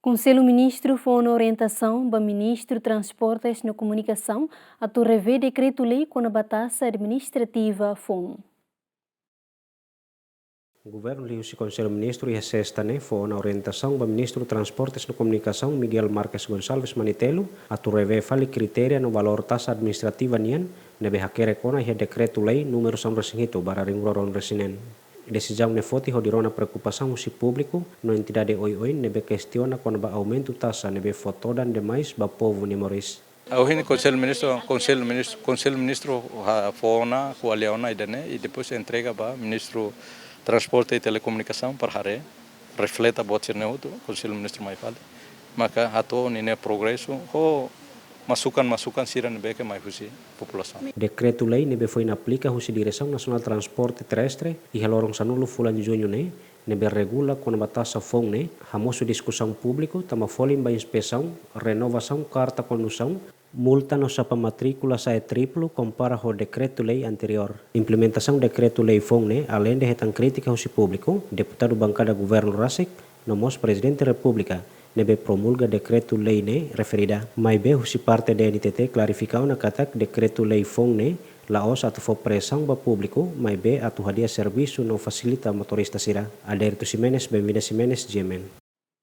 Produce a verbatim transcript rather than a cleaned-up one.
Konsellu Ministru fó ona orientasaun ba Ministru Transportes no Komunikasaun atu revee dekretu-lei kona-ba taxa administrativa foun. Governu liuhusi Konsellu Ministru iha Sesta ne'e fó ona orientasaun ba Ministru Transportes no Komunikasaun Miguel Marques Gonçalves Manitelu atu revee fali kritéria no valór taxa administrativa nian ne'ebé hakerek ona iha Dekretu-Lei númeru sanulu-resin-hitu barra rihun rua ruanulu-resin-neen. Desizaun ne'e foti hodi rona preokupasaun husi públiku no entidade oioin ne'ebé kestiona kona-ba aumentu taxa ne'ebé fó todan demais ba povu nia moris. Ohin Konsellu Ministru, Konsellu Ministru, Konsellu Ministru ha-, fó ona, ko'alia ona ida-ne'e, i depois entrega ba Ministru Transporte i Telekomunikasaun para haree, refleta buat sira-ne'e hotu, Konsellu Ministru mai fali. Maka hato'o ninia progresu, ho masukan-masukan sira ne'ebé ke mai husi populasaun. Dekretu-lei ne'ebé foin aplika husi Diresaun Nasionál Transporte Terrestre iha loron sanulu fulan Juñu ne'e, ne'ebé regula kona-ba taxa foun ne'e, hamosu diskusaun públiku, tama folin ba inspesaun, renovasaun karta kondusaun, multa no xapa matríkula sa'e triplu kompara ho dekretu-lei anteriór. Implementasaun dekretu-lei foun ne'e, aleinde hetan krítika husi públiku, deputadu bankada governu rasik, no mós Prezidente Repúblika, ne'ebé promulga dekretu-lei ne'e referida. Maibé husi parte D N T T klarifika ona katak dekretu-lei foun ne'e la'ós atu fó presaun ba públiku, maibé atu hadi'a servisu no fasilita motorista sira. Adérito Ximenes, Benvinda Ximenes, G M N.